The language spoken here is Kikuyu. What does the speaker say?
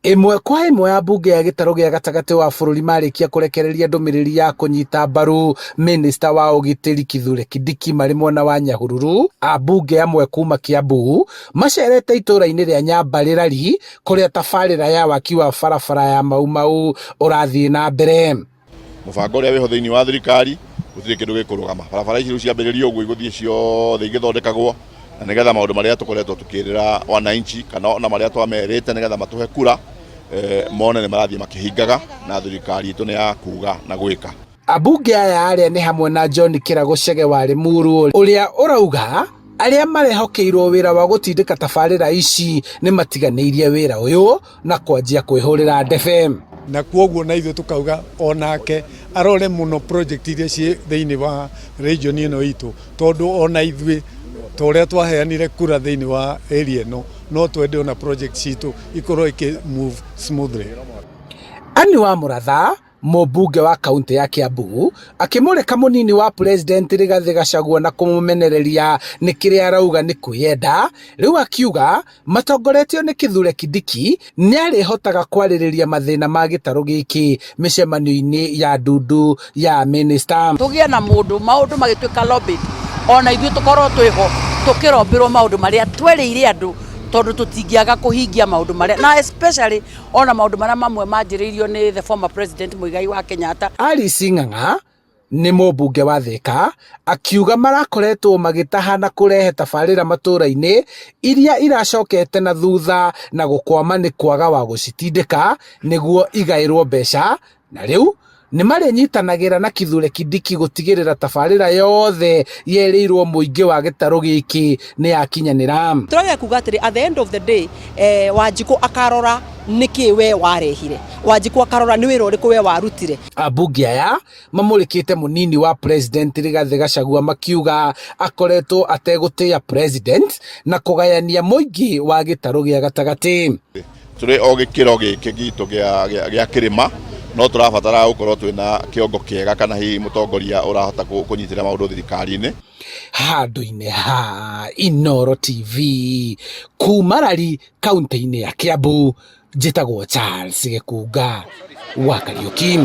Ĩmwe kwa ĩmwe ambunge a gĩtarũ gĩa gatagatĩ wa bũrũri marĩkia kũrekereria ndũmĩrĩri ya kũnyita mbaru minista wa ũgitĩri Kithure Kindiki marĩ mwena wa Nyahururu, ambunge amwe kuma Kiambu macerete itũra-inĩ rĩa Nyambarĩrari kũrĩa tabarĩra ya waki wa barabara ya Mau Mau ũrathiĩ na mbere. Mũbango ũrĩa wĩho thĩinĩ wa thirikari gũtirĩ kĩndũ gĩkũrũgama. Barabara ici rĩu ciambĩrĩrio ũguo igũthiĩ ciothe igĩthondekagwo na nĩgetha maũndũ marĩa tũkoretwo tũkĩrĩra wananchi kana ona marĩa twamerĩte nĩgetha matũhe kura mone nĩ marathiĩ makĩhingaga na thirikari itũ nĩ ya kuga na gwĩka. Ambunge aya arĩa nĩ hamwe na John Kĩragũ Chege wa Limuru ũrĩa ũrauga arĩa marehokeirwo wĩra wa gũtindĩka tabarĩra ici nĩ matiganĩirie wĩra ũyũ na kwanjia kwĩhũrĩra ndebe. Na kwoguo na ithuĩ tũkauga onake arore mũno project iria ciĩ thĩinĩ wa region ĩno itũ, tondũ ona ithuĩ ta ũrĩa twaheanire kura thĩinĩ wa area ĩno, no twende ona project citũ ikorwo ikĩ move smoothly. Anne wa Mũratha Mũmbunge wa kaũntĩ ya Kiambu akĩmũrĩka mũnini wa president Rigathĩ Gachagua na kũmũmenereria nĩ kĩrĩa arauga nĩ kwĩyenda, rĩu akiuga matongoretio nĩ Kithure Kindiki nĩ arĩhotaga kwarĩrĩria mathĩna ma gĩtarũ gĩkĩ mĩcemanio-inĩ ya ndundu ya amĩnĩsta. Tũgĩe na mũndũ maũndũ magĩtuĩka lobbied ona ithuĩ tũkorwo twĩho tũkĩrombĩrwo maũndũ marĩa twerĩire andũ tondũ tũtingĩaga kũhingia maũndũ marĩa na especially ona maũndũ marĩa mamwe manjĩrĩirio nĩ the former president Muigai wa Kenyatta. Alice Ng'ang'a nĩ mũmbunge wa Thika akiuga marakoretwo magĩtaha na kũrehe tabarĩra matũra-inĩ iria iracokete na thutha na gũkwama nĩ kwaga wa gũcitindĩka nĩguo igaĩrwo mbeca na rĩu nĩ marĩnyitanagĩra na Kithure Kindiki gũtigĩrĩra tabarĩra yothe yerĩirwo mũingĩ wa gĩtarũ gĩkĩ nĩ yakinyanĩra. Tũragĩa kuga atĩrĩ, at the end of the day, Wanjikũ akarora nĩkĩ we warehire, Wanjikũ akarora nĩ wĩra ũrĩkũ we warutire. Ambunge aya mamũrĩkĩte mũnini wa president Rigathĩ Gachagua makiuga akoretwo ategũtĩĩa president na kũgayania mũingĩ wa gĩtarũ gĩa gatagatĩ. Tũrĩ o gĩkĩro gĩkĩ gitũ gĩa kĩrĩma no tũrabatara gũkorwo twĩna kĩongo kĩega kana hihi mũtongoria ũrahota kũnyitĩrĩra maũndũ thirikari-inĩ. Handũ-inĩ ha Inooro TV kuma Rari kaũntĩ-inĩ ya Kiambu, njĩtagwo Charles Gĩkunga wa Kariũki.